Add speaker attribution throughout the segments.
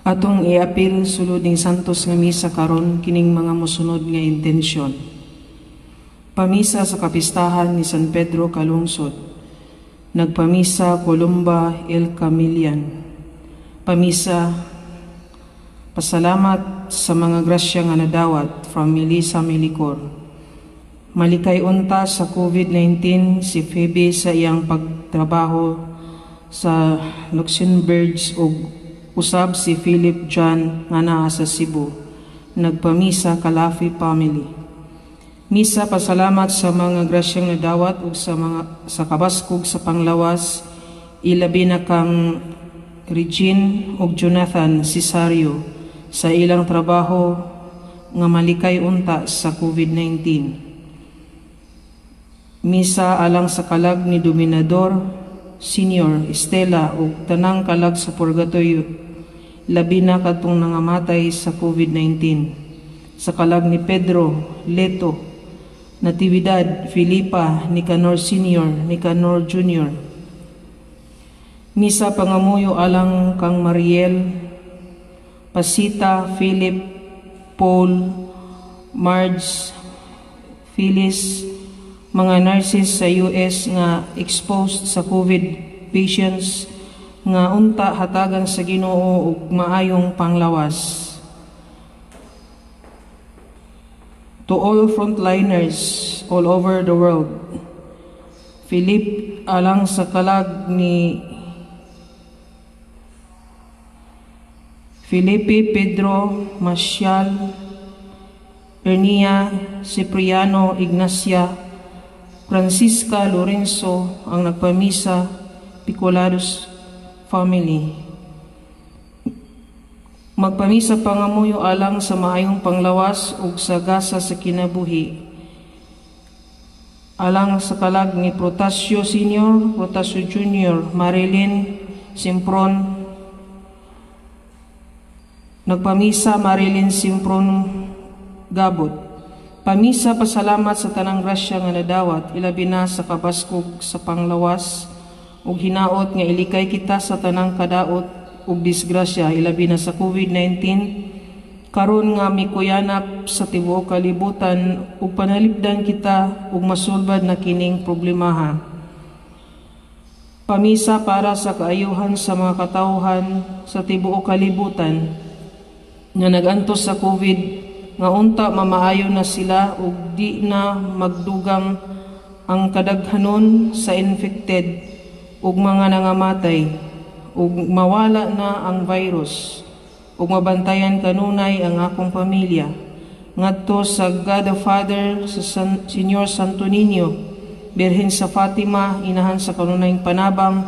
Speaker 1: Atong iapil sulod ning Santos nga misa karon kining mga mosunod nga intensyon. Pamisa sa kapistahan ni San Pedro Calungsod. Nagpamisa Columba El Camilian. Pamisa pasalamat sa mga grasya nga nadawat from Melissa Melicor. Malikay unta sa COVID-19 si Phoebe sa iyang pagtrabaho sa Luxembourg ug usab si Philip John nga naa sa Cebu. Nagpamisa Kalafi family. Misa pasalamat sa mga grasyang nadawat ug sa mga sa kabaskog sa panglawas, ilabi na kang Regine ug Jonathan Cesario sa ilang trabaho nga malikay unta sa COVID-19. Misa alang sa kalag ni Dominador Senior Estela ug tanang kalag sa purgatorio, labi na kadtong nangamatay sa COVID-19. Sa kalag ni Pedro, Leto, Natividad, Filipa, Nicanor Senior, Nicanor Junior. Misa pangamuyo alang kang Mariel, Pasita, Philip, Paul, Marge, Phyllis, mga nurses sa US nga exposed sa COVID patients nga unta hatagan sa Ginoo og maayong panglawas. To all frontliners all over the world, Philip alang sa kalag ni Felipe, Pedro, Marcial, Ernia, Cipriano, Ignacia, Francisca, Lorenzo, ang nagpamisa, Picolados family. Magpamisa pangamuyo alang sa maayong panglawas ug sa gasa sa kinabuhi. Alang sa kalag ni Protasio Senior, Protasio Junior, Marilyn Simpron. Nagpamisa Marilyn Simpron Gabot. Pamisa pasalamat sa tanang grasya nga nadawat, ilabi na sa kabaskog sa panglawas ug hinaot nga ilikay kita sa tanang kadaot ug disgrasya, ilabi na sa COVID-19 karon nga mikuyanap sa tibuok kalibutan ug panalipdan kita ug masulbad na kining problemaha. Pamisa para sa kaayuhan sa mga katawhan sa tibuok kalibutan nga nagantos sa COVID nga unta mamaayo na sila ug di na magdugang ang kadaghanon sa infected ug mga nangamatay ug mawala na ang virus ug mabantayan kanunay ang akong pamilya ngadto sa God the Father, sa Señor Santo Niño, Birhen sa Fatima, inahan sa kanunayng panabang,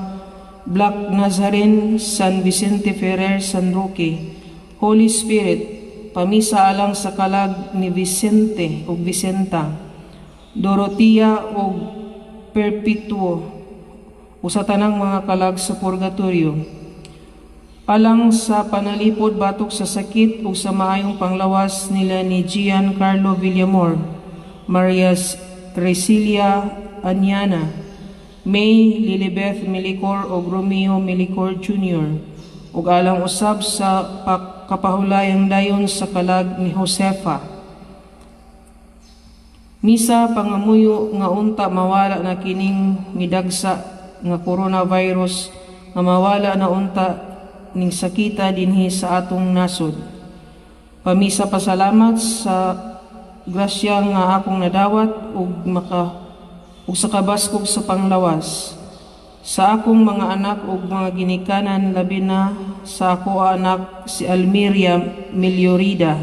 Speaker 1: Black Nazarene, San Vicente Ferrer, San Roque, Holy Spirit, pamisa alang sa kalag ni Vicente ug Vicenta, Dorotea ug Perpetuo, o sa tanang mga kalag sa purgatorio. Alang sa panalipod batok sa sakit ug sa maayong panglawas nila ni Gian Carlo Villamor, Maria Resilia Anyana, May Lilibeth Milicor ug Romeo Milicor Jr., ug alang usab sa kapahulayang dayon sa kalag ni Josefa. Misa pangamuyo nga unta mawala na kining midagsa nga coronavirus, nga mawala na unta ning sakita dinhi sa atong nasod. Pamisa pasalamat sa grasya nga akong nadawat ug maka ug sa kabaskog sa panglawas. Sa akong mga anak ug mga ginikanan, labi na sa ako anak si Almiria Meliorida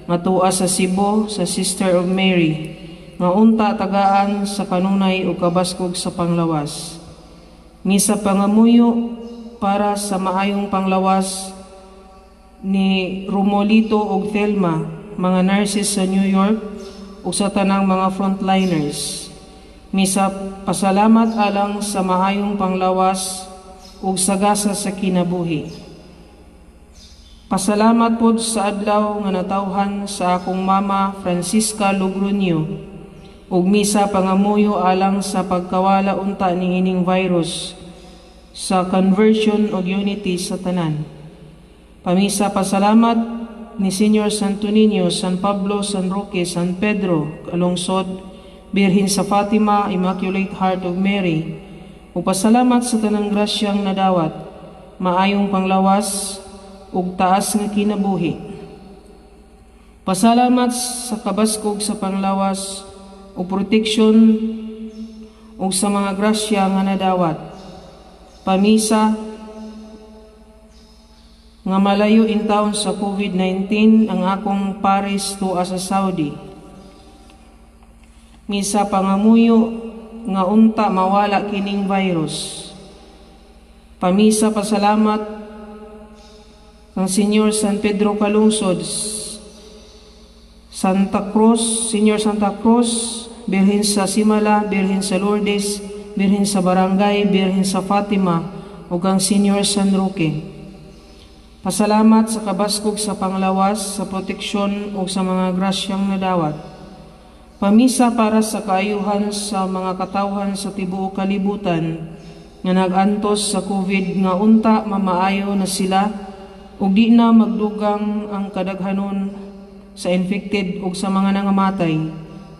Speaker 1: nga tuwa sa Cebu sa Sister of Mary, nga unta tagaan sa kanunay ug kabaskog sa panglawas. Misa pangamuyo para sa maayong panglawas ni Romolito ug Thelma, mga nurses sa New York ug sa tanang mga frontliners. Misa pasalamat alang sa maayong panglawas ug sagasa sa kinabuhi. Pasalamat pod sa adlaw nga natawhan sa akong mama Francisca Logroño Ug misa pangamuyo alang sa pagkawala unta niining virus, sa conversion ug unity sa tanan. Pamisa pasalamat ni Señor Santo Niño, San Pablo, San Roque, San Pedro, Kalungsod, Birhen sa Fatima, Immaculate Heart of Mary, ug pasalamat sa tanang grasyang nadawat, maayong panglawas ug taas nga kinabuhi. Pasalamat sa kabaskog sa panglawas ug proteksyon ug sa mga grasya nga nadawat. Pamisa nga malayo intawon sa COVID-19 ang akong pares tuwa sa Saudi. Misa pangamuyo nga unta mawala kining virus. Pamisa pasalamat kang Señor San Pedro Calungsod, Santa Cruz, Señor Santa Cruz, Birhen sa Simala, Birhen sa Lourdes, Birhen sa Barangay, Birhen sa Fatima, ug ang Señor San Roque. Pasalamat sa kabaskog sa panglawas, sa proteksyon ug sa mga grasyang nadawat. Pamisa para sa kaayuhan sa mga katawhan sa tibuok kalibutan nga nag-antos sa COVID nga unta mamaayo na sila ug di na magdugang ang kadaghanon sa infected ug sa mga nangamatay,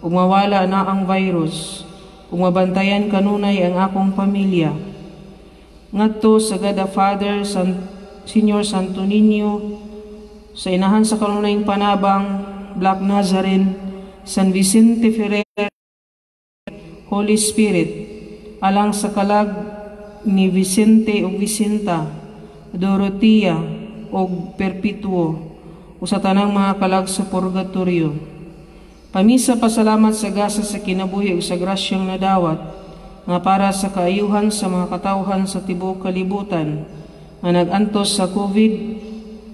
Speaker 1: ug mawala na ang virus, ug mabantayan kanunay ang akong pamilya. Ngadto sa God the Father, Señor Santo Niño, sa Inahan sa Kanunayng Panabang, Black Nazarene, San Vicente Ferrer, Holy Spirit, alang sa kalag ni Vicente ug Vicenta, Dorotea ug Perpetuo, o sa tanang mga kalag sa purgatorio. Pamisa pasalamat sa gasa sa kinabuhi ug sa grasyang nadawat, nga para sa kaayuhan sa mga katawhan sa tibuok kalibutan, nga nag-antos sa COVID,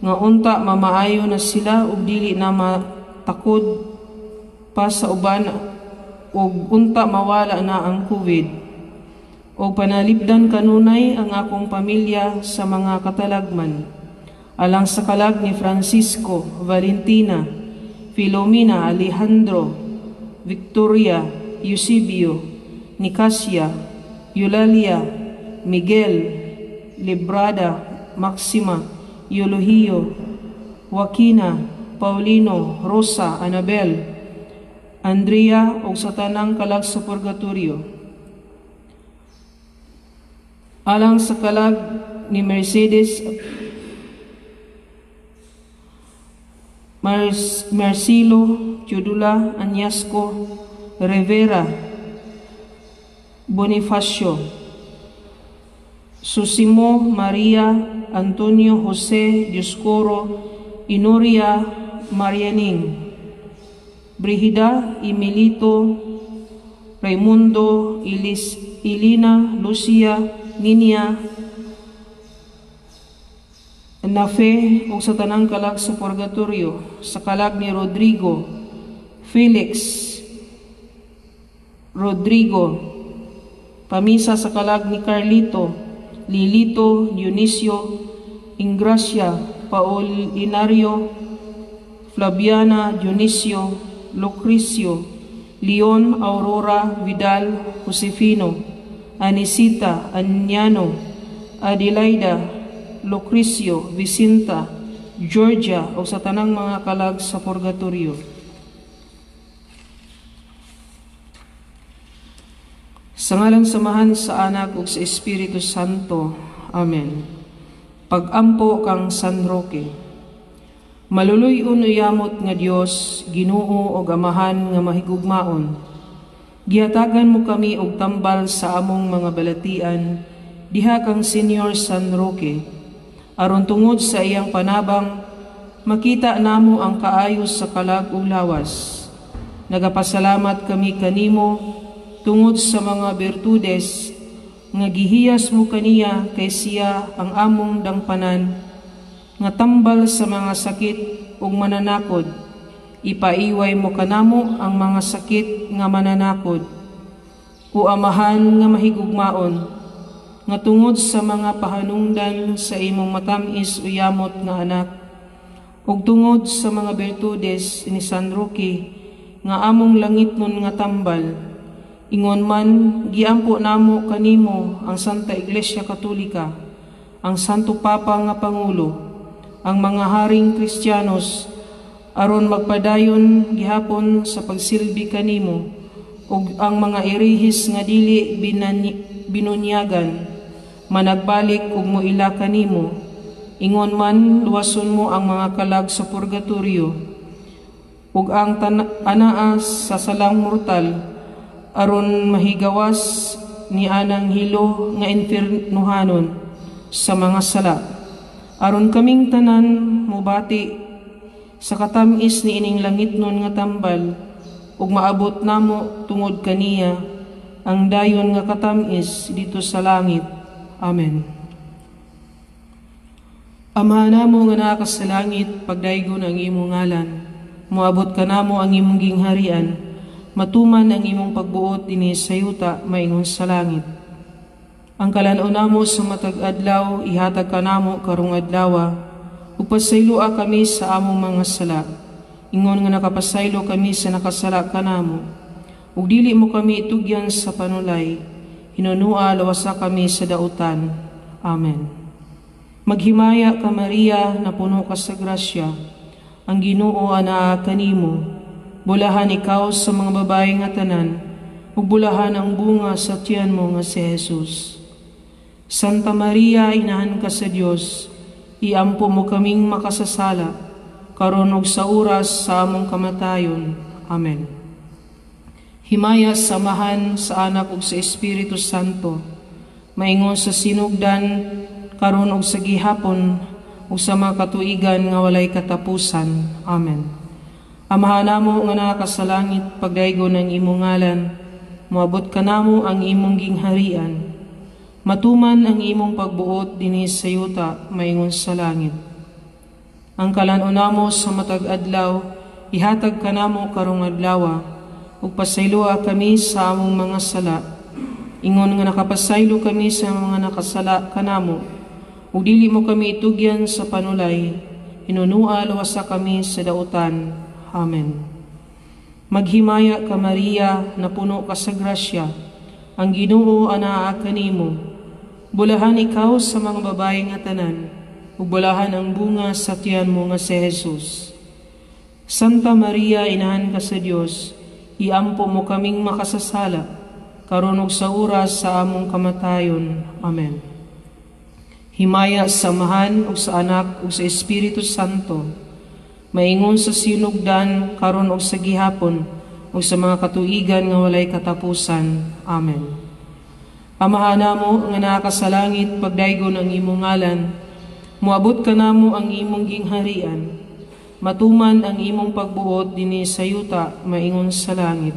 Speaker 1: nga unta mamaayo na sila ug dili na matakod pa sa uban ug unta mawala na ang COVID. O panalipdan kanunay ang akong pamilya sa mga katalagman. Alang sa kalag ni Francisco, Valentina, Filomena, Alejandro, Victoria, Eusebio, Nicasia, Eulalia, Miguel, Librada, Maxima, Eulogio, Joaquina, Paulino, Rosa, Anabel, Andrea, ug sa tanang kalag sa purgatorio. Alang sa kalag ni Mercedes Marcelo, Teodula, Anyasco, Rivera, Bonifacio, Susimo, Maria, Antonio, Jose, Dioscoro, Inoria, Marianing, Brigida, Emilito, Raimundo, Elis, Elena, Lucia, Ninia, Nafe, ug sa tanang kalag sa purgatorio, sa kalag ni Rodrigo, Felix, Rodrigo, pamisa sa kalag ni Carlito, Lilito, Dionisio, Ingracia, Paulinario, Flaviana, Dionisio, Lucrecio, Leon, Aurora, Vidal, Josefino, Anisita, Aniano, Adelaida, Lucrecio, Vicinta, Georgia, o sa tanang mga kalag sa purgatorio. Sa ngalan samahan sa Anak ug sa Espiritu Santo. Amen. Pagampo kang San Roque. Maluluy-on uyamot nga Dios, Ginoo og Amahan nga mahigugmaon. Gihatagan mo kami og tambal sa among mga balatian diha kang Señor San Roque. Aron tungod sa iyang panabang, makita namo ang kaayos sa kalag ug lawas. Nagapasalamat kami kanimo tungod sa mga bertudes nga gihiyas mo kaniya kay siya ang among dangpanan, nga tambal sa mga sakit ug mananakod. Ipaiway mo kanamo ang mga sakit nga mananakod. O Amahan nga mahigugmaon, nga tungod sa mga pahanungdan sa imong matamis o yamot nga anak, ug tungod sa mga bertudes ni San Roque, nga among langitnon nga tambal. Ingon man, giampo namo kanimo ang Santa Iglesia Katolika, ang Santo Papa nga Pangulo, ang mga haring Kristiyanos, aron magpadayon gihapon sa pagsilbi kanimo, ug ang mga irihis nga dili binunyagan, managbalik ug moila kanimo. Ingon man, luwason mo ang mga kalag sa purgatorio, ug ang anaa sa salang mortal, aron mahigawas ni anang hilo nga infernuhanon sa mga sala, aron kaming tanan mobati sa katamis ni ining langitnon nga tambal, ug maabot namo tungod kaniya ang dayon nga katamis dito sa langit. Amen. Ama namo nga naa ka sa langit, pagdaygon ang imong ngalan. Moabot kanamo ang imong gingharian. Matuman ang imong pagbuot dinhi sa yuta maingon sa langit. Ang kalan-on namo sa matag adlaw ihatag kanamo karong adlawa, ug pasayloa kami sa among mga sala, ingon nga nakapasaylo kami sa nakasala kanamo. Ug dili mo kami itugyan sa panulay, hinunua lawasa kami sa dautan. Amen. Maghimaya ka Maria, napuno ka sa grasya, ang Ginoo anaa kanimo. Bulahan ikaw sa mga babae nga tanan, ug bulahan ang bunga sa tiyan mo nga si Jesus. Santa Maria, inahan ka sa Dios, iampo mo kaming makasasala, karon ug sa oras sa among kamatayon. Amen. Himaya sa Amahan, sa Anak ug sa Espiritu Santo, maingon sa sinugdan, karon ug sa gihapon, ug sa mga katuigan nga walay katapusan. Amen. Amahan namo nga naa ka sa langit, pagdaygon ang imong ngalan, moabot kanamo ang imong gingharian. Matuman ang imong pagbuot dinhi sa yuta maingon sa langit. Ang kalan-on namo sa matag adlaw ihatag kanamo karong adlawa, ug pasayloa kami sa among mga sala, ingon nga nakapasaylo kami sa mga nakasala kanamo, ug dili mo kami itugyan sa panulay, hinunua luwasa kami sa dautan. Amen. Maghimaya ka Maria, napuno ka sa grasya, ang Ginoo anaa kanimo. Bulahan ikaw sa mga babae nga tanan, ug bulahan ang bunga sa tiyan mo nga si Jesus. Santa Maria, inahan ka sa Dios, iampo mo kaming makasasala, karon ug sa oras sa among kamatayon. Amen. Himaya sa Amahan ug sa Anak ug sa Espiritu Santo, maingon sa sinugdan karon ug sa gihapon ug sa mga katuigan nga walay katapusan. Amen. Amahan namo nga naa ka sa langit, pagdaygon ang imong ngalan, moabot kanamo ang imong gingharian. Matuman ang imong pagbuot dinhi sa yuta maingon sa langit.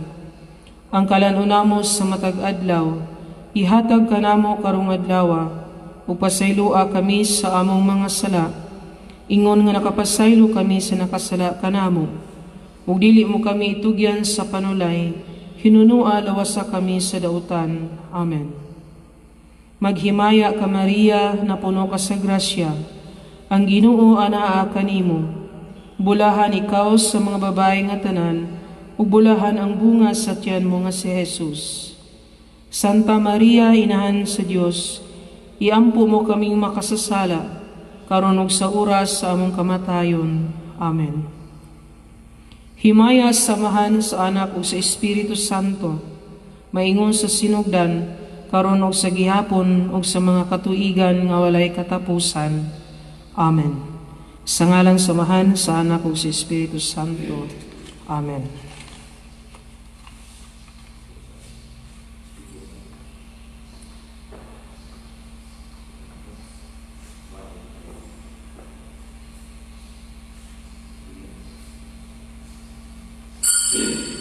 Speaker 1: Ang kalan-on namo sa matag adlaw ihatag kanamo karong adlawa, ug pasayloa kami sa among mga sala, ingon nga nakapasaylo kami sa nakasala kanamo. Ug dili mo kami itugyan sa panulay, hinunua lawasa kami sa dautan. Amen. Maghimaya ka Maria, napuno ka sa grasya, ang Ginoo anaa kanimo. Bulahan ikaw sa mga babae nga tanan, ug bulahan ang bunga sa tiyan mo nga si Jesus. Santa Maria, inahan sa Dios, iampo mo kaming makasasala, karon ug sa oras sa among kamatayon. Amen. Himaya sa Amahan, sa Anak ug sa Espiritu Santo, maingon sa sinugdan, karon ug sa gihapon ug sa mga katuigan nga walay katapusan. Amen. Sa ngalan sa Amahan, sa Anak ug sa Espiritu Santo. Amen.
Speaker 2: Thank you.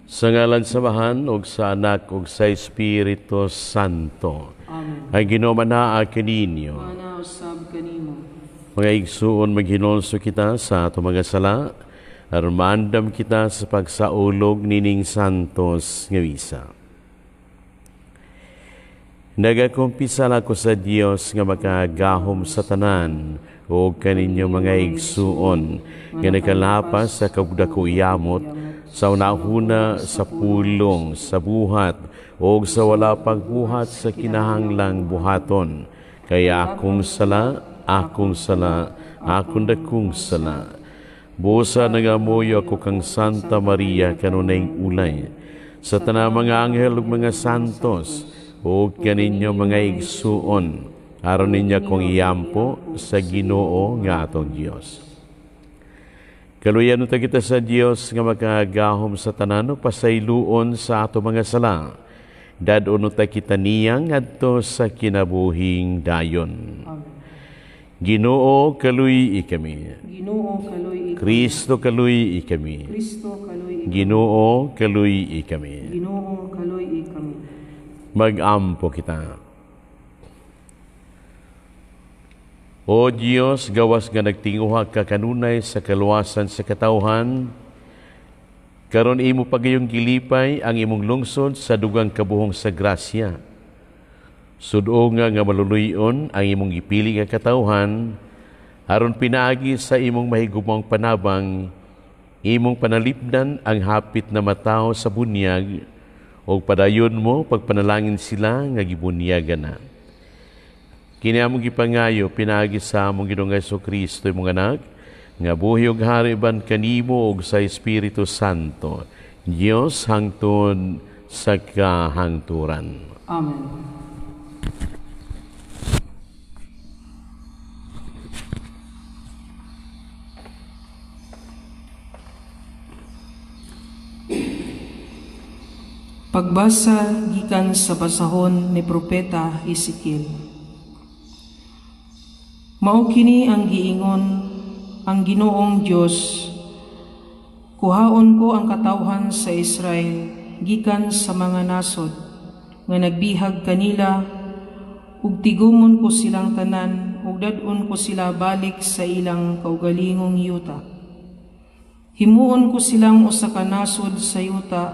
Speaker 2: Sa ngalan sa Amahan ug sa Anak ug sa Espiritu Santo.
Speaker 1: Amen.
Speaker 2: Ang Ginoo manaa kaninyo.
Speaker 1: Mana usab kanimo.
Speaker 2: Mga igsuon, maghinulso kita sa ato mga sala aron maandam kita sa pagsaulog nining santos nga misa. Nagakumpisal ako sa Dios nga makagahom sa tanan ug kaninyo mga igsuon nga nakalapas sa kabdako yamot sa unahuna, sa pulong, sa buhat o sa wala pagbuhat sa kinahanglang buhaton. Kaya akong sala, akong sala, akong dakong sala. Busa nangamuyo ako kang Santa Maria kanunay ulay, sa tanang mga anghel ug mga santos, ug kaninyo mga igsuon, aron ninyo akong iyampo sa Ginoo nga atong Dios. Kaluyan unta kita sa Dios nga makagahom sa tanan ug pasayloon sa ato mga sala. Dad-on unta kita niya ngadto sa kinabuhing dayon.
Speaker 1: Amen.
Speaker 2: Ginoo, kaluy-i kami.
Speaker 1: Ginoo, kaluy-i kami.
Speaker 2: Kristo, kaluy-i kami.
Speaker 1: Kristo, kaluy-i kami.
Speaker 2: Ginoo, kaluy-i kami.
Speaker 1: Ginoo, kaluy-i kami.
Speaker 2: Mag-ampo kita. O Dios, gawas nga nagtinguha ka kanunay sa kaluwasan sa katawhan, karon imo pagayong gilipay ang imong lungsod sa dugang kabuhong sa grasya. Sudo nga maluluyon ang imong gipili nga katawhan, aron pinaagi sa imong mahigugmaong panabang, imong panalipdan ang hapit na matawo sa bunyag, ug padayon mo pagpanalangin sila nga gibunyagan na. Kini among gipangayo pinaagi sa among Ginoong Hesukristo imong anak, nga buhi ug hari ban kanimo ug sa Espiritu Santo, Dios hangtod sa kahangturan.
Speaker 1: Amen. Pagbasa gikan sa basahon ni Propeta Ezekiel. Mao kini ang giingon ang Ginoong Dios, kuhaon ko ang katawhan sa Israel gikan sa mga nasod nga nagbihag kanila, ug tigumon ko silang tanan ug dad-on ko sila balik sa ilang kaugalingong yuta. Himuon ko silang usa ka nasod sa yuta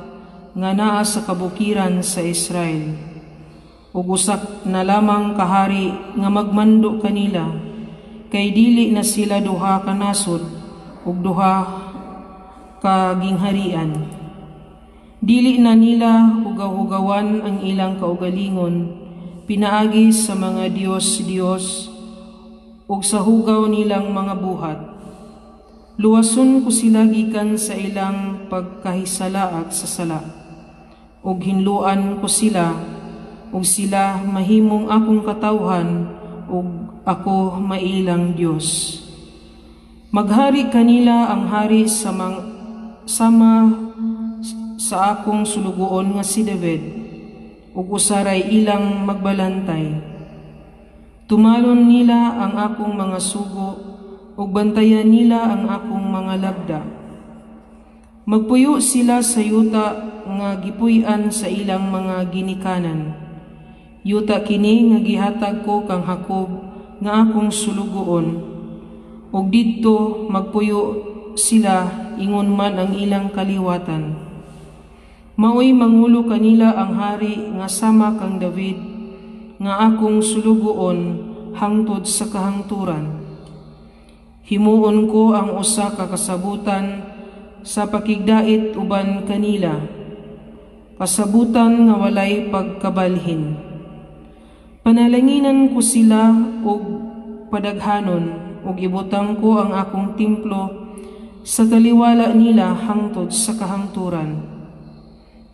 Speaker 1: nga naa sa kabukiran sa Israel, ug usa na lamang kahari nga magmando kanila, kay dili na sila duha ka nasod ug duha ka gingharian. Dili na nila hugaw-hugawan ang ilang kaugalingon pinaagi sa mga Dios-Dios ug sa hugaw nilang mga buhat. Luwason ko sila gikan sa ilang pagkahisalaag sa sala, ug hinluan ko sila, ug sila mahimong akong katawhan, ug ako mailang Dios. Maghari kanila ang hari sama sa akong sulugoon nga si David, ug usaray ilang magbalantay. Tumalon nila ang akong mga sugo, ug bantayan nila ang akong mga lagda. Magpuyo sila sa yuta nga gipuy-an sa ilang mga ginikanan. Yuta kini nga gihatag ko kang Jacob nga akong sulugoon, ug didto magpuyo sila ingon man ang ilang kaliwatan. Maoy mangulo kanila ang hari nga sama kang David nga akong sulugoon hangtod sa kahangturan. Himuon ko ang usa ka kasabutan sa pakigdait uban kanila, kasabutan nga walay pagkabalhin. Panalanginan ko sila og padaghanon, ug ibutang ko ang akong templo sa taliwala nila hangtod sa kahangturan.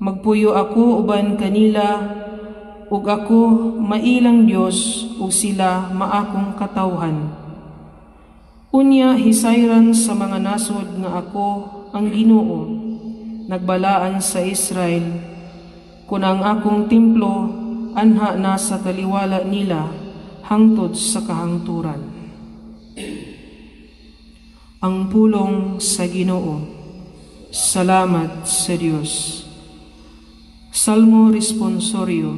Speaker 1: Magpuyo ako uban kanila, ug ako mailang Dios, ug sila maakong katawhan. Unya hisayran sa mga nasod nga ako ang Ginoo, nagbalaan sa Israel, kun ang akong templo anha na sa taliwala nila hangtod sa kahangturan. Ang pulong sa Ginoo. Salamat sa Dios. Salmo Responsorio.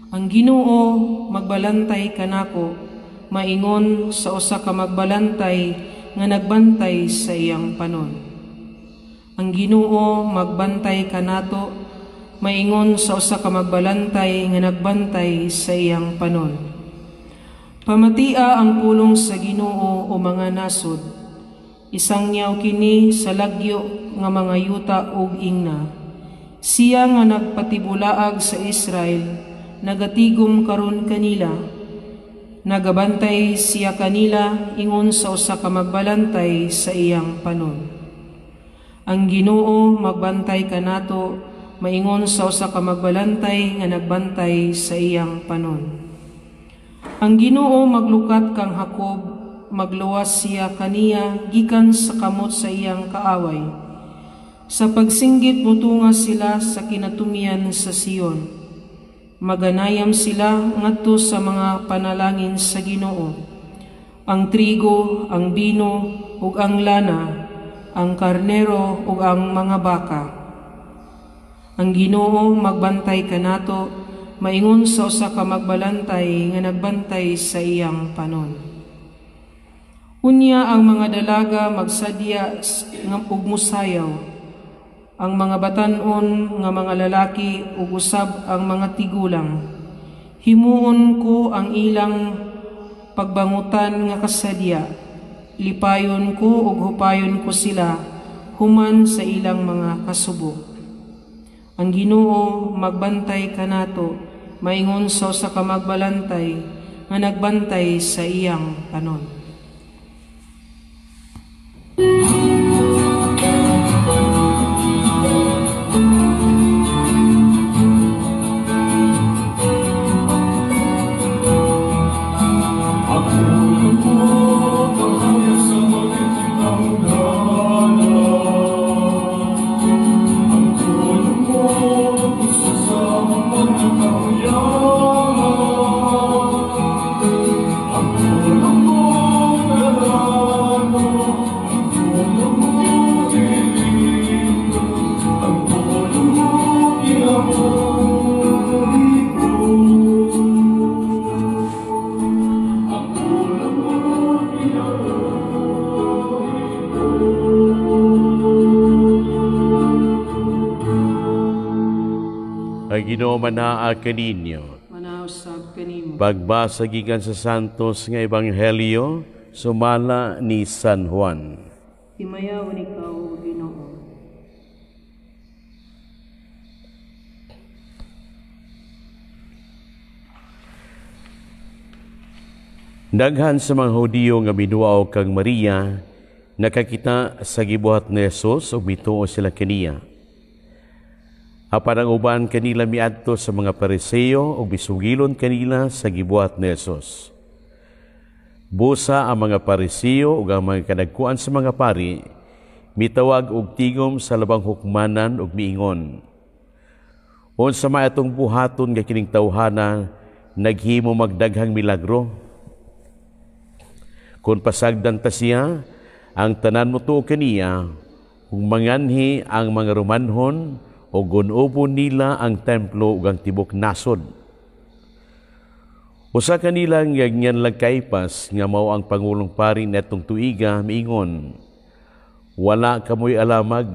Speaker 1: Ang Ginoo magbalantay kanako, maingon sa usa ka magbalantay nga nagbantay sa iyang panon. Ang Ginoo magbantay kanato, maingon sa usa ka magbalantay nga nagbantay sa iyang panon. Pamatia ang pulong sa Ginoo o mga nasod. Isangyaw kini sa lagyo nga mga yuta ug ingna. Siya nga nagpatibulaag sa Israel, nagatigom karon kanila. Nagabantay siya kanila ingon sa usa ka magbalantay sa iyang panon. Ang Ginoo magbantay kanato, maingon sa usa ka magbalantay nga nagbantay sa iyang panon. Ang Ginoo maglukat kang Jacob, magluwas siya kaniya gikan sa kamot sa iyang kaaway. Sa pagsinggit mutunga sila sa kinatumian sa Sion. Maganayam sila ngadto sa mga panalangin sa Ginoo. Ang trigo, ang bino ug ang lana, ang karnero ug ang mga baka. Ang Ginoo magbantay kanato, maingon sa usa ka magbalantay nga nagbantay sa iyang panon. Unya ang mga dalaga magsadya ug musayaw, ang mga batan-on nga mga lalaki ug usab ang mga tigulang. Himuon ko ang ilang pagbangutan nga kasadya, lipayon ko ug hupayon ko sila human sa ilang mga kasubo. Ang Ginoo magbantay kanato, maingon sa usa ka magbalantay nga nagbantay sa iyang panon.
Speaker 2: Ginoo manaa kaninyo.
Speaker 1: Manausab kanimo.
Speaker 2: Pagbasa gikan sa Santos nga Ebanghelyo sumala ni San Juan.
Speaker 1: Himayaon ikaw, Ginoo.
Speaker 2: Daghan sa mga Hudiyo nga miduaw kang Maria nakakita sa gibuhat ni Jesus ug mituo sila kaniya. Apan ang uban kanila miadto sa mga Pariseo ug misugilon kanila sa gibuhat ni Jesus. Busa ang mga Pariseo ug ang mga kadagkuan sa mga pari mitawag og tingom sa labang hukmanan ug miingon. Unsa may atong buhaton nga kining tawhana naghimo magdaghang milagro? Kun pasagdan ta siya, ang tanan motuo kaniya, ug manganhi ang mga Romanhon o gun-ubon nila ang templo ug ang tibok nasod. Usa kanila nga nganlag Kaipas nga mao ang pangulong pari netong tuiga miingon, wala kamoy alamag,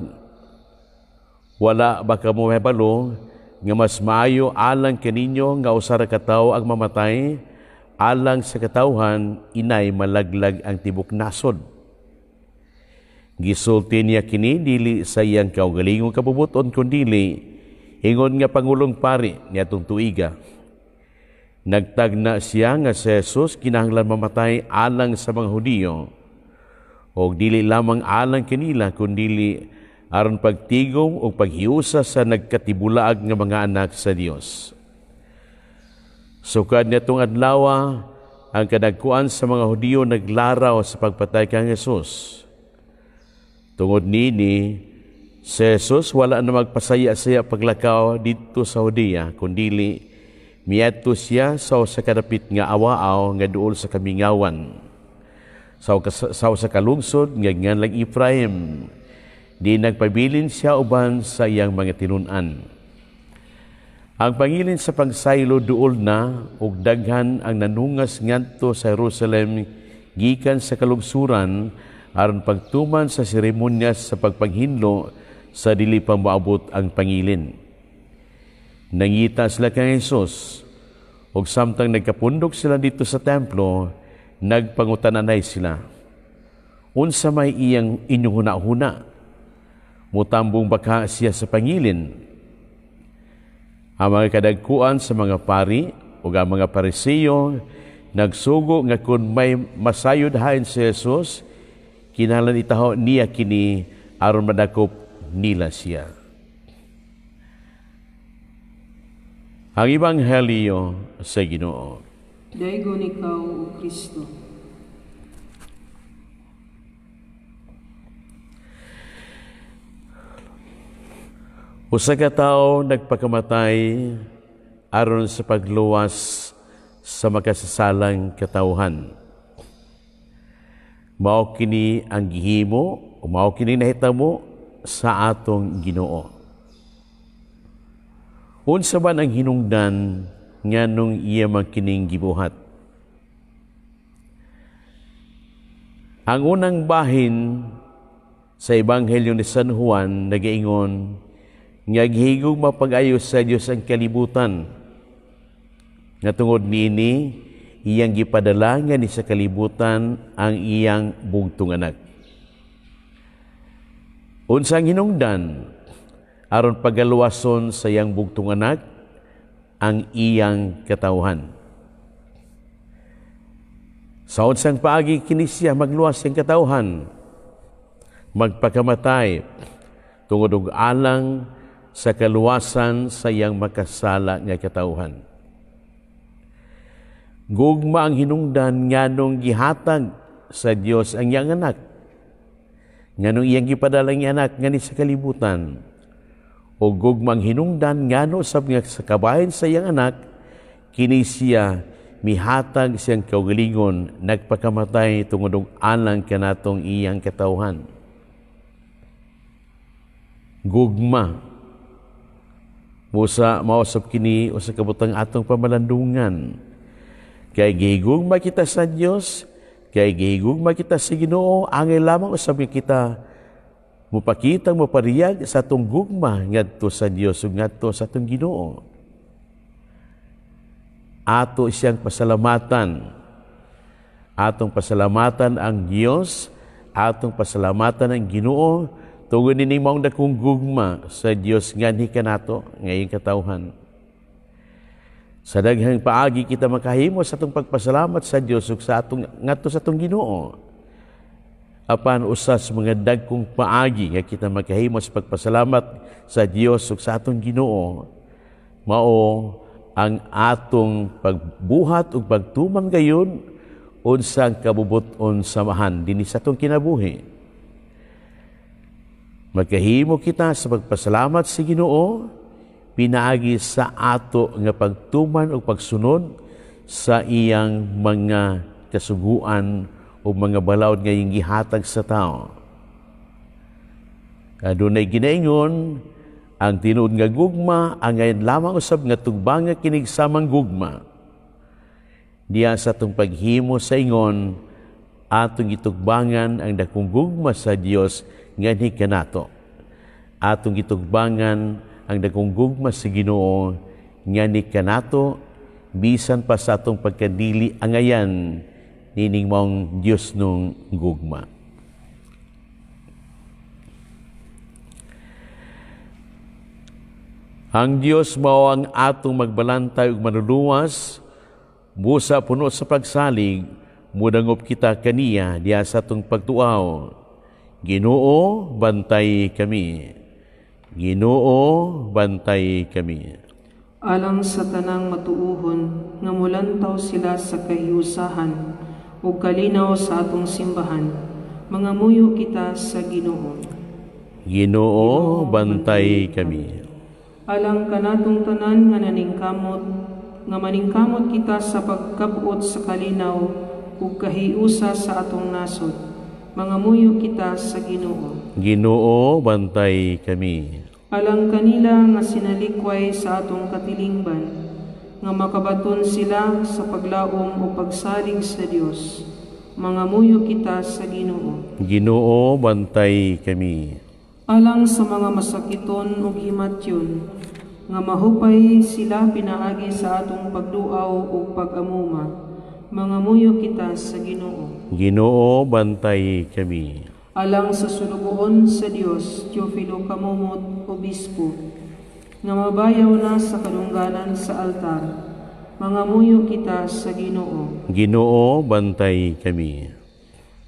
Speaker 2: wala ba kamo mahibalo nga mas maayo alang kaninyo nga usa ra ka tawo ang mamatay alang sa katawhan inay malaglag ang tibok nasod. Gisulti niya kini dili sa iyang kaugalingong kabubuton kundili ingon nga pangulong pari niadtong tuiga. Nagtagna siya nga si Jesus kinahanglan mamatay alang sa mga Hudiyo og dili lamang alang kanila kundili aron pagtigom o paghiusa sa nagkatibulaag nga mga anak sa Dios. Sukad niadtong adlaw ang kadagkuan sa mga Hudiyo naglaraw sa pagpatay kang Jesus. Tungod nini, si Jesus wala na magpasaya-saya paglakaw didto sa Judea, kundili miadto siya sa usa ka dapit nga awaaw nga duol sa kamingawan. Sa usa ka lungsod nga nganlang Ephraim, di nagpabilin siya uban sa iyang mga tinun-an. Ang pangilin sa pagsaylo duol na ug daghan ang nanungas ngadto sa Jerusalem gikan sa kalugsuran aron pagtuman sa seremonyas sa pagpanghinlo sa dili pa moabot ang pangilin. Nangita sila kang Hesus ug samtang nagkapundok sila dito sa templo, nagpangutananay sila. Unsa may iyang inyong huna-huna? Mutambong baka siya sa pangilin? Ang mga kadagkuan sa mga pari ug ang mga Pariseo nagsugo nga kun may masayod hain si Jesus, kinahanglan itaho niya kini aron madakop nila siya. Ang Ebanghelyo sa Ginoo.
Speaker 1: Daygon ikaw, O Kristo.
Speaker 2: Usa ka tawo nagpakamatay aron sa pagluwas sa makasasalang katawhan. Mao kini ang gihimo o mao kini nahitamo sa atong Ginoo. Unsa man ang hinungdan nganong iya man kining gibuhat? Ang unang bahin sa Ebanghelyo ni San Juan nagaingon nga gihigog mapag-ayo sa Dios ang kalibutan. Nga tungod niini, iyang gipadala nga ni sa kalibutan ang iyang bugtong anak. Unsang hinungdan aron pagaluwason sa iyang bugtong anak ang iyang katawhan? Sa unsang paagi kini siya magluwas ang katawhan? Magpakamatay tungod og alang sa kaluwasan sa iyang makasala nga katawhan. Gugma ang hinungdan nganong gihatag sa Dios ang iyang anak, nganong iyang gipadala ang iyang anak ngani sa kalibutan. O gugma ang hinungdan ngano sab nga sa kabahin sa iyang anak, kini siya mihatag siyang kaugalingon, nagpakamatay tungod og alang kanatong iyang katawhan. Gugma. Musa mausap kini usa ka butang atong pamalandungan. Kay gihigugma kita sa Dios, kay gihigugma kita sa Ginoo, angay lamang usab kita mupakitang mopariyag sa atong gugma ngadto sa Dios ug ngadto sa atong Ginoo. Ato siyang pasalamatan. Atong pasalamatan ang Dios, atong pasalamatan ang Ginoo tungod nining maong dakong gugma sa Dios nganhi kanato ngayong katawhan. Sa daghang paagi kita makahimo sa atong pagpasalamat sa Dios ug sa atong ngadto sa atong Ginoo. Apan usa sa mga dagkong paagi nga kita makahimo sa pagpasalamat sa Dios ug sa atong Ginoo mao ang atong pagbuhat ug pagtuman gayon unsang kabubut-on samahan dinhi sa atong kinabuhi. Magkahimo kita sa pagpasalamat sa Ginoo pinaagi sa ato nga pagtuman o pagsunod sa iyang mga kasuguan o mga balaod nga iyang gihatag sa tao. Adunay ginaingon ang tinuod nga gugma ang ngayon lamang usab nga tugbanga kinig samang gugma. Diya sa atong paghimo sa ingon atong gitugbangan ang dakong gugma sa Dios nganhi kanato. Atong gitugbangan ang dakong gugma sa Ginoo nganhi kanato bisan pa sa atong pagkadili angayan nining maong Dios nung gugma. Ang Dios mao ang atong magbalantay ug manluluwas, busa puno sa pagsalig, mudangop kita kaniya diha sa atong pagtuaw. Ginoo, bantay kami. Ginoo, bantay kami.
Speaker 1: Alang sa tanang matuohon nga mulantaw sila sa kahiusahan ug kalinaw sa atong simbahan, mangamuyo kita sa Ginoo.
Speaker 2: Ginoo, bantay kami.
Speaker 1: Alang kanatong tanan nga naningkamot, nga maningkamot kita sa pagkabot sa kalinaw ug kahiusa sa atong nasod, mangamuyo kita sa Ginoo.
Speaker 2: Ginoo, bantay kami.
Speaker 1: Alang kanila nga sinalikway sa atong katilingban, nga makabaton sila sa paglaom o pagsalig sa Dios. Mangamuyo kita sa Ginoo.
Speaker 2: Ginoo, bantay kami.
Speaker 1: Alang sa mga masakiton ug himatyon, nga mahupay sila pinaagi sa atong pagduaw ug pag-amuma. Mangamuyo kita sa Ginoo.
Speaker 2: Ginoo, bantay kami.
Speaker 1: Alang sa sulugoon sa Dios, Teofilo Camomot, Obispo, nga mabayaw na sa kadungganan sa altar. Mangamuyo kita sa Ginoo.
Speaker 2: Ginoo, bantay kami.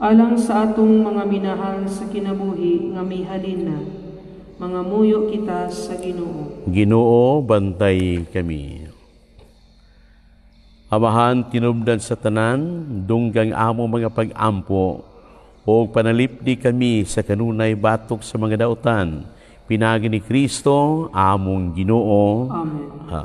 Speaker 1: Alang sa atong mga minahal sa kinabuhi nga mihalin na, mangamuyo kita sa Ginoo.
Speaker 2: Ginoo, bantay kami. Amahan, tinubdan sa tanan, dunggang amo mga pag-ampo, o panalipdi kami sa kanunay batok sa mga dautan, pinagi ni Kristo, among Ginoo.
Speaker 1: Amen.
Speaker 2: Ha.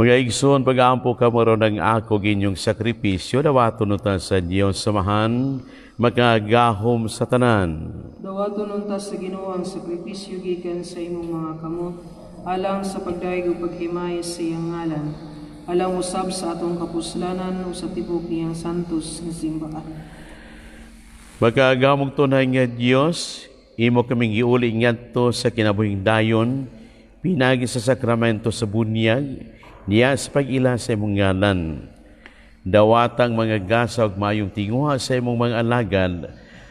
Speaker 2: Mga igsoon, pag-aampo kamo ron ang ako inyong sakripisyo, dawaton unta sa Diyos samahan, makagahom sa tanan.
Speaker 1: Dawaton unta sa Ginoo ang sakripisyo gikan sa imong mga kamot, alang sa pagdayeg ug paghimay sa iyang ngalan, alang usab sa atong kapuslanan ug sa tibuok niyang santos nga simbahan.
Speaker 2: Makagamong tunay nga Dios, imo kaming giuli ngadto sa kinabuhing dayon, pinagi sa sakramento sa bunyag, niya sa pag-ila sa imong ngalan. Dawatang mga gasa ug maayong tinguha sa imong mga alagad,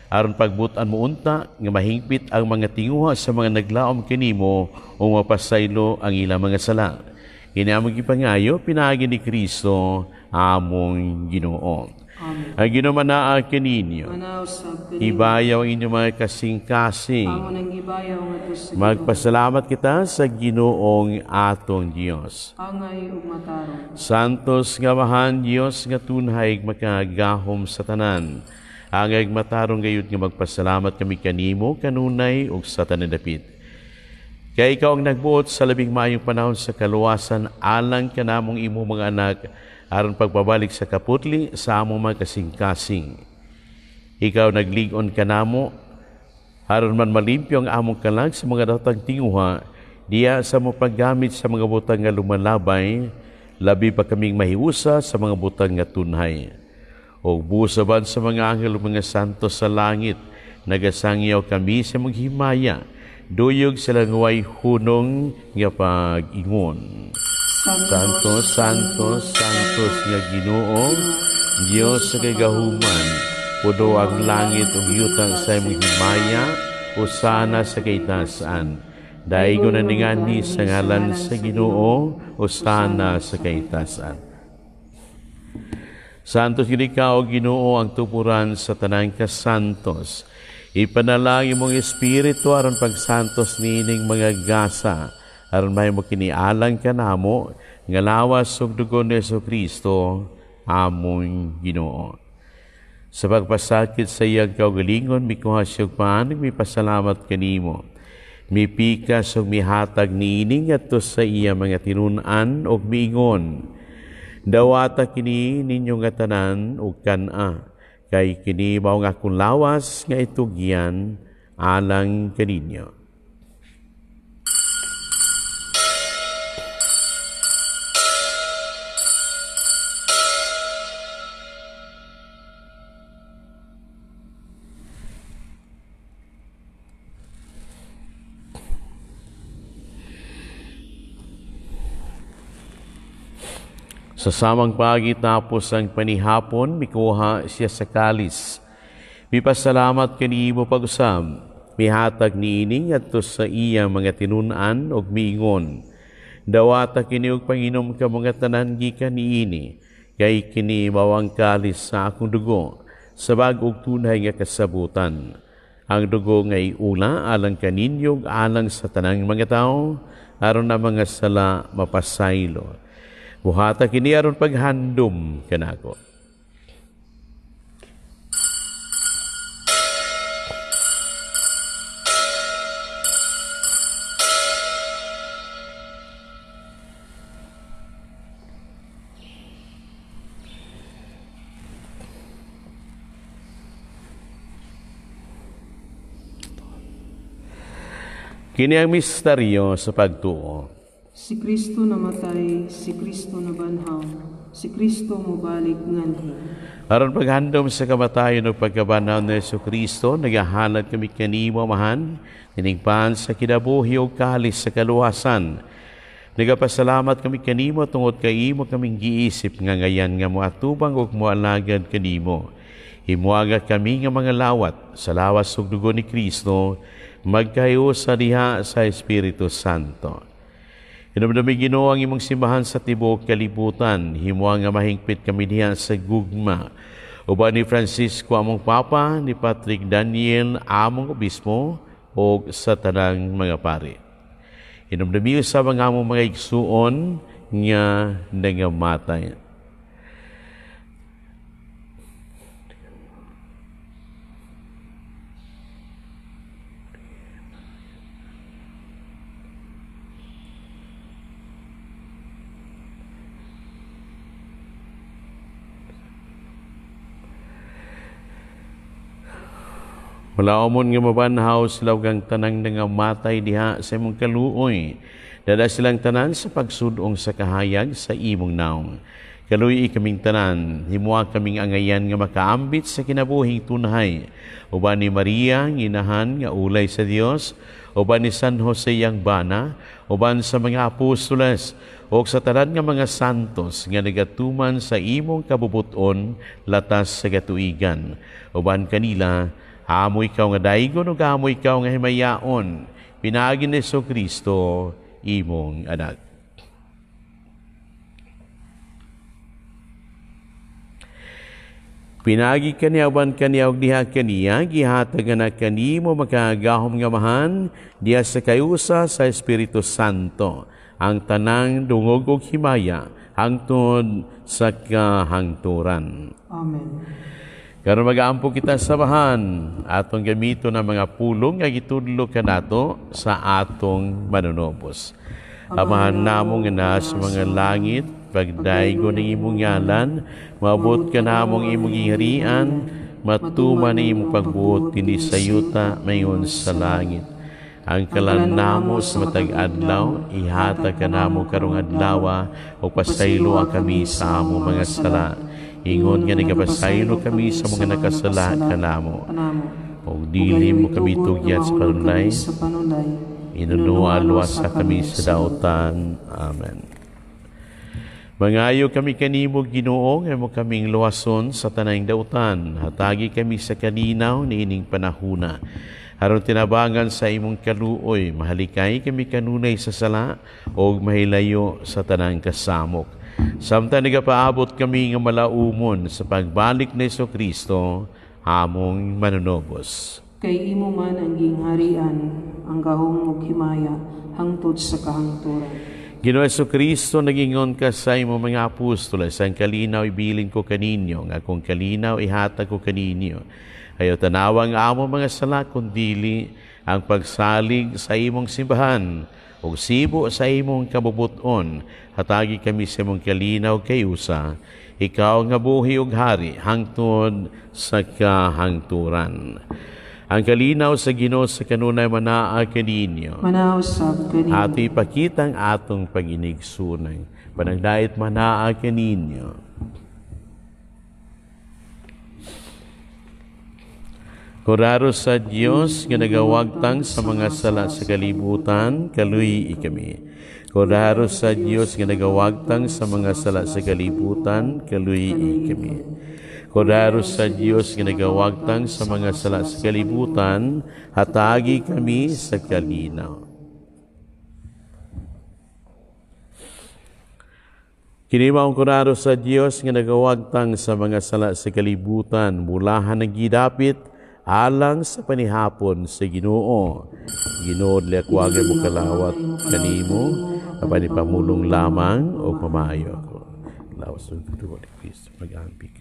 Speaker 2: aron pagbutan mo unta nga mahingpit ang mga tinguha sa mga naglaom kanimo o mapasaylo ang ilang mga sala. Kini among gipangayo pinaagi ni Kristo among Ginoo.
Speaker 1: Amen.
Speaker 2: Ang Ginoo manaa kaninyo. Ibayaw ang inyong mga kasing-kasing. Magpasalamat kita sa Ginoong atong Dios.
Speaker 1: Angay ug matarong.
Speaker 2: Santos nga Amahan, Dios nga tunhay makagahom sa tanan. Angay ug matarong gayud nga magpasalamat kami kanimo kanunay ug sa tanan dapit. Kay ikaw ang nagbuot sa labing maayong panahon sa kaluwasan alang kanamong imong mga anak aron pagpabalik sa kaputli sa among mga kasing-kasing. Ikaw naglig-on kanamo aron man malimpyo ang among kalag sa mga datang tinguha, diya sa mo paggamit sa mga butang nga lumalabay, labi pa kaming mahiusa sa mga butang nga tunhay. O busaban sa mga anghel ug mga santo sa langit, nagasangyaw kami sa maghimaya, duyog sa languay hunong nga pag-ingon. Santo, Santo, Santos nga Ginoo, Dios sa kagahuman, puno ang langit ug yuta sa imong himaya, usana sa kaitasan. Daigon na ningani sa ngalan sa Ginoo, usana sa kaitasan. Santos gid ikaw, Ginoo, ang tupuran sa tanang kasantos. Ipanalangin mong espiritu aron pagsantos niining mga gasa, aron mahimo kinialang kanamo nga lawas ug dugo ni Jesucristo among Ginoo. Sa pagpasakit sa iyang kaugalingon, mikuha siya og pan, mipasalamat kanimo. Mipikas ug mihatag niini ngadto sa iya mga tinun-an ug miingon, "Dawata kini ninyo nga tanan ug kan-a, kay kini mao ang akong lawas nga itugyan alang kaninyo." Sa samang pagi tapos ang panihapon, mikuha siya sa kalis. Mipasalamat kanimo pag-usab, mihatag niini ngadto sa iya mga tinun-an ug miingon, "Dawata kini og panginom kamo nga tanan gikan niini, kay kini mao ang kalis sa akong dugo, sa bag-ong tunay nga kasabutan. Ang dugo nga iula alang kaninyo ug alang sa tanang mga tawo, aron ang mga sala mapasaylo. Buhata kini aron paghandom kanako." Kini ang misteryo sa pagtuo.
Speaker 1: Si Kristo namatay, si Kristo nabanhaw, si Kristo mobalik nganhi.
Speaker 2: Aron paghandom sa kamatayon ug pagkabanhaw ni Hesukristo, nagahalad kami kanimo, Amahan, tiningpan sa kinabuhi ug kalis sa kaluwasan. Nagapasalamat kami kanimo tungod kay imo kaming giisip nga ngayan nga moatubang ug moalagad kanimo. Himuaga kami nga mga lawat sa lawas ug dugo ni Kristo, magkahiusa diha sa Espiritu Santo. Hinumdumi Ginoo ang imong simbahan sa tibuok kalibutan, himua nga mahingpit kami diha sa gugma. Uban ni Francisco among Papa, ni Patrick Daniel among Obispo, ug sa tanang mga pari. Hinumdumi usab ang among mga igsuon nga nangamatay. Malaomon nga mabanhaw sila ug ang tanang nangamatay diha sa imong kaluoy. Dada silang tanan sa pagsudong sa kahayag sa imong naong. Kaluoy kaming tanan, himua kaming angayan nga makaambit sa kinabuhing tunhay. Uban ni Maria, ang inahan nga ulay sa Dios, uban ni San Jose ang bana, uban sa mga apostoles, ug sa tanan nga mga santos nga nagatuman sa imong kabubuton latas sa katuigan. Uban kanila, amo ikaw nga daigon ug amo ikaw nga himayaon, pinaagi ni Hesukristo imong anak. Pinaagi kaniya uban kaniya ug diha kaniya gihatag na kanimo makagahom nga Amahan diha sa kayusa sa Espiritu Santo ang tanang dungog ug himaya hangtod sa kahangturan.
Speaker 1: Amen.
Speaker 2: Karon mag-aampo kita sa Amahan, atong gamiton ang mga pulong nga gitudlo kanato sa atong manunobos. Amahan namo nga naa sa mga langit, pagdaygon ang imong ngalan, maabot ka namong imong gingharian, matuman ang imong pagbuot dinhi sa yuta mayon sa langit. Ang kalan namo sa matag adlaw, ihatag kanamo karong adlaw, ug pasayloa kami sa among mga sala. Ingon nga nagapasaylo kami sa mga nakasala kanamo. Og dili mo kami tugyan sa panulay, inunuan luwasa kami sa dautan. Amen. Mangayo kami kanimo, Ginoo, nga mo kaming luwason sa tanang dautan. Hatagi kami sa kalinaw niining panahuna. Aron tinabangan sa imong kaluoy, mahalikay kami kanunay sa sala og mahilayo sa tanang kasamok. Samtang nagapaabot kami nga malaumon sa pagbalik ni Hesukristo, among manunobos.
Speaker 1: Kay imo man ang gingharian, ang gahom ug himaya, hangtod sa kahangturan.
Speaker 2: Ginoo Hesukristo, nagingon ka sa imong mga apostoles, ang kalinaw ibilin ko kaninyo, ang akong kalinaw ihatag ko kaninyo. Ayaw tanawa ang among mga sala, kundili ang pagsalig sa imong simbahan, ug sibo sa imong kabubuton. Hatagi kami sa imong kalinaw kay usa, ikaw nga buhi ug hari hangtod sa kahangturan. Ang kalinaw sa Ginoo sa kanunay manaa kaninyo.
Speaker 1: Manaa usab kaninyo.
Speaker 2: Ato ipakita ang atong pag-inigsunay. Panagdait manaa kaninyo. Koraro sa Dios nga nagawagtang sa mga sala sa kalibutan, kaluy kami. Koraro sa Dios nga nagawagtang sa mga sala sa kalibutan, kaluy kami. Koraro sa Dios nga nagawagtang sa mga sala sa kalibutan, hatagi kami sa kalinaw. Kini maong koraro sa Dios nga nagawagtang sa mga sala sa kalibutan, mulahan ang gidapit alang sa panihapon sa Ginoo. Ginoo, liakwagay mo kalawat kanimo, apan ipamulong lamang o pamayo ako. Lawas ng dugo ni Kristo, mag-ampik.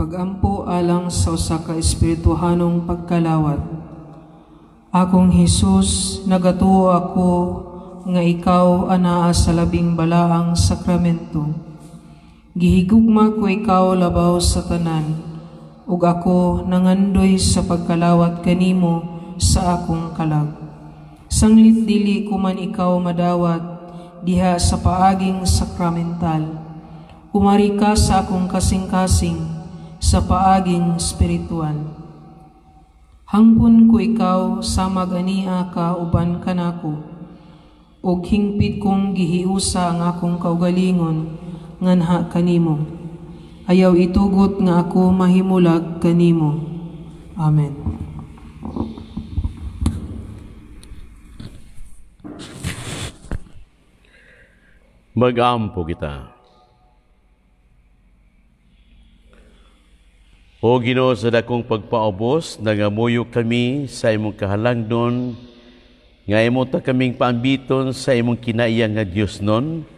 Speaker 1: Pagampo alang sa usa ka espirituhanong pagkalawat. Akong Hesus, nagatuo ako nga ikaw anaa sa labing balaang sakramento. Gihigugma ko ikaw labaw sa tanan, ug ako nangandoy sa pagkalawat kanimo sa akong kalag. Sanglit dili ko man ikaw madawat diha sa paaging sakramental. Umari ka sa akong kasing-kasing sa paaging spiritual. Hangpon ko ikaw sa magania ka uban kanako. Ug hingpit kong gihiusa ang akong kaugalingon nganha kanimo. Ayaw itugot nga ako mahimulag kanimo. Amen.
Speaker 2: Mag-ampo kita. O Ginoo, sa dakong pagpaubos, nangamuyo kami sa imong kahalangdon, nga imo ta kaming paambiton sa imong kinaiya nga Dios nun,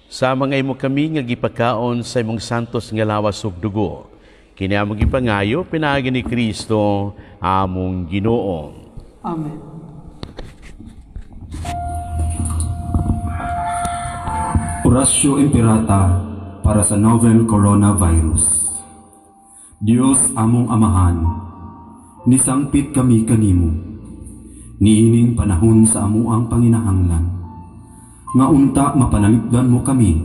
Speaker 2: sa mga imo kami nga gipakaon sa imong santos nga lawas ug dugo. Kini among gipangayo pinaagi ni Kristo among Ginoo.
Speaker 1: Amen.
Speaker 3: Oratio Imperata para sa novel coronavirus. Dios among Amahan, nisangpit kami kanimo, niining panahon sa amuang panginahanglan, nga unta mapanalipdan mo kami,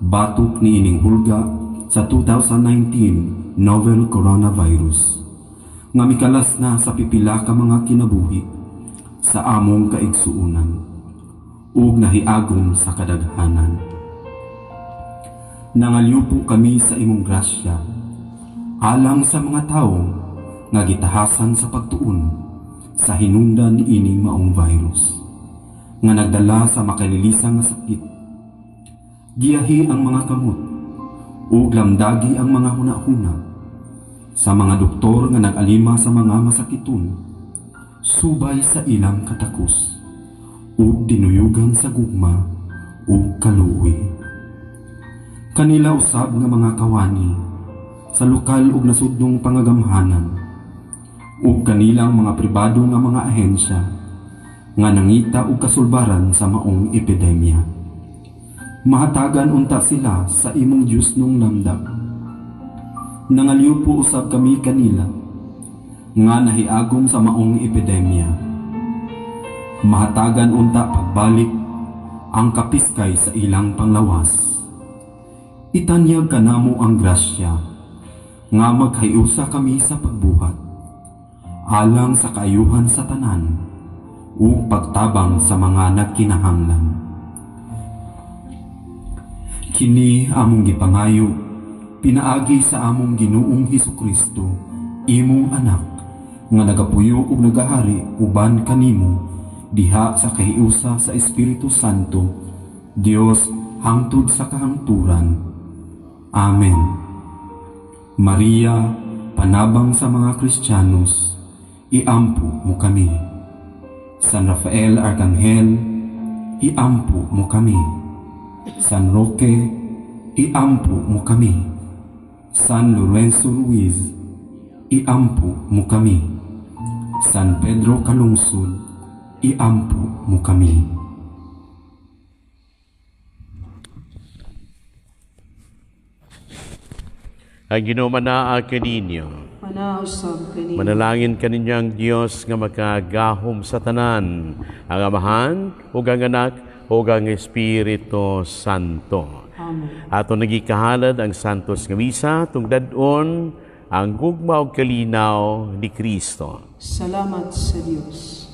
Speaker 3: batok niining hulga sa 2019 novel coronavirus, nga mikalas na sa pipila ka mga kinabuhi sa among kaigsuonan, ug nahiagom sa kadaghanan. Nangalyupo kami sa imong grasya, alang sa mga tawo nga gitahasan sa pagtuon sa hinungdan ining maong virus nga nagdala sa makalilisang nga sakit. Giyahi ang mga kamot ug lamdagi ang mga hunahuna sa mga doktor nga nag-alima sa mga masakiton, subay sa ilang katakos ug dinuyugan sa gugma ug kaluoy. Kanila usab nga mga kawani sa lokal ug nasudnong pangagamhanan ug kanilang mga pribado nga mga ahensya nga nangita og kasulbaran sa maong epidemya. Mahatagan unta sila sa imong Dios nung lamdag. Nangalyupo usab kami kanila nga nahiagom sa maong epidemya. Mahatagan unta pagbalik ang kapiskay sa ilang panglawas. Itanyag kanamo ang grasya nga maghiusa kami sa pagbuhat, alang sa kaayuhan sa tanan ug pagtabang sa mga nagkinahanglan. Kini among gipangayo pinaagi sa among Ginoong Hesukristo, imong anak, nga nagapuyo ug nagahari uban kanimo diha sa kahiusa sa Espiritu Santo, Dios hangtod sa kahangturan. Amen. Maria, panabang sa mga Kristiyanos, iampo mo kami. San Rafael Arkanghel, iampo mo kami. San Roque, iampo mo kami. San Lorenzo Ruiz, iampo mo kami. San Pedro Calungsod, iampo mo kami.
Speaker 2: Ang Ginoo manaa kaninyo.
Speaker 1: Manausab kaninyo.
Speaker 2: Manalangin kaninyo ang Dios nga makagahom sa tanan, ang Amahan ug ang Anak ug ang Espiritu Santo.
Speaker 1: Amen.
Speaker 2: Ato nagikahalad ang santos nga misa tungdad-on ang gugma ug kalinaw ni Kristo.
Speaker 1: Salamat sa Dios.